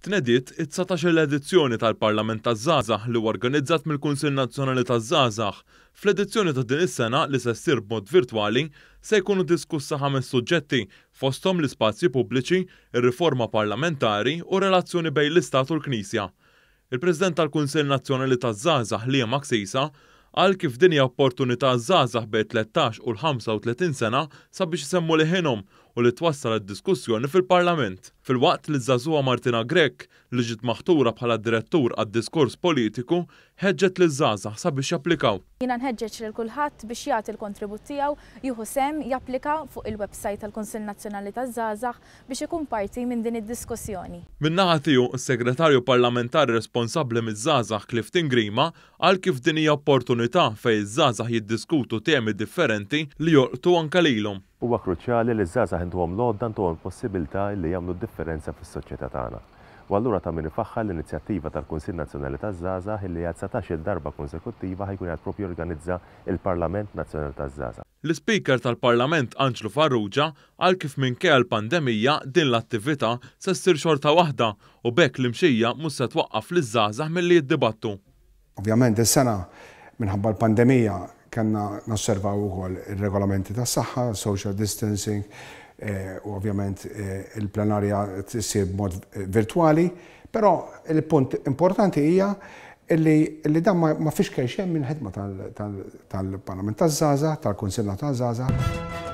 Tnediet id-dsatax-il edizzjoni tal-Parlament taż-Żgħażagħ li huwa organizzat mill-Kunsill Nazzjonali taż-Żgħażagħ. Fl-edizzjoni ta' din is-sena li se ssir b'mod virtwali, se jkunu diskussa ħames suġġetti fosthom l-ispazji pubbliċi, ir-riforma parlamentari u r-relazzjoni bejn l-Istat u l-Knisja. Il-President tal-Kunsill Nazzjonali taż-Żgħażagħ Liam Axisa qal kif din hija opportunità għaż-żgħażagħ bejn 13 u l-35 sena sabiex isemmu leħinhom u li twassal għad-diskussjoni fil-Parlament. Filwaqt li ż-żagħżugħa Martina Grech, li ġiet maħtura bħala Direttur għad-Diskors Politiku, ħeġġet liż-żgħażagħ sabiex japplikaw. Jiena nħeġġeġ lil kulħadd biex jagħti l-kontribut tiegħu, jieħu sehem, japplika fuq il-websajt tal-Kunsill Nazzjonali taż-Żgħażagħ biex ikun parti minn din id-diskussjoni. Min-naħa tiegħu, is-Segretarju Parlamentari responsabbli miż-żgħażagħ Clifton Grima qal kif din hija opportunità fejn iż-żgħażagħ jiddiskutu temi differenti li jolqtu anke lilhom. Huwa kruċjali li ż-żgħażagħ intuhom l-għodda, ntuhom il-possibilità li jagħmlu d-differenza fis-soċjetà tagħna. U allura ta' min ifaħħar l-inizjattiva tal-Kunsill Nazzjonali taż-Żgħażagħ illi għal dsatax-il darba konsekuttiva ħa jkun qiegħed propju jorganizza l-Parlament Nazzjonali taż-Żgħażagħ. L-Ispeaker tal-Parlament Anġlu Farrugia qal kif minkejja l-pandemija din l-attività se ssir xorta waħda u b'hekk l-imxija mhux se twaqqaf liż-żgħażagħ milli jiddibattu. Ovvjament dis-sena minħabba l-pandemija kellna nosservaw ukoll ir-regolamenti tas-saħħa, social distancing u ovvjament il-plenarja ssir b'mod virtwali, però il-punt importanti hija li dan ma fixkel xejn mill-ħidma tal-Parlament taż-Żgħażagħ, tal-Kunsill Nazzjonali Żgħażagħ.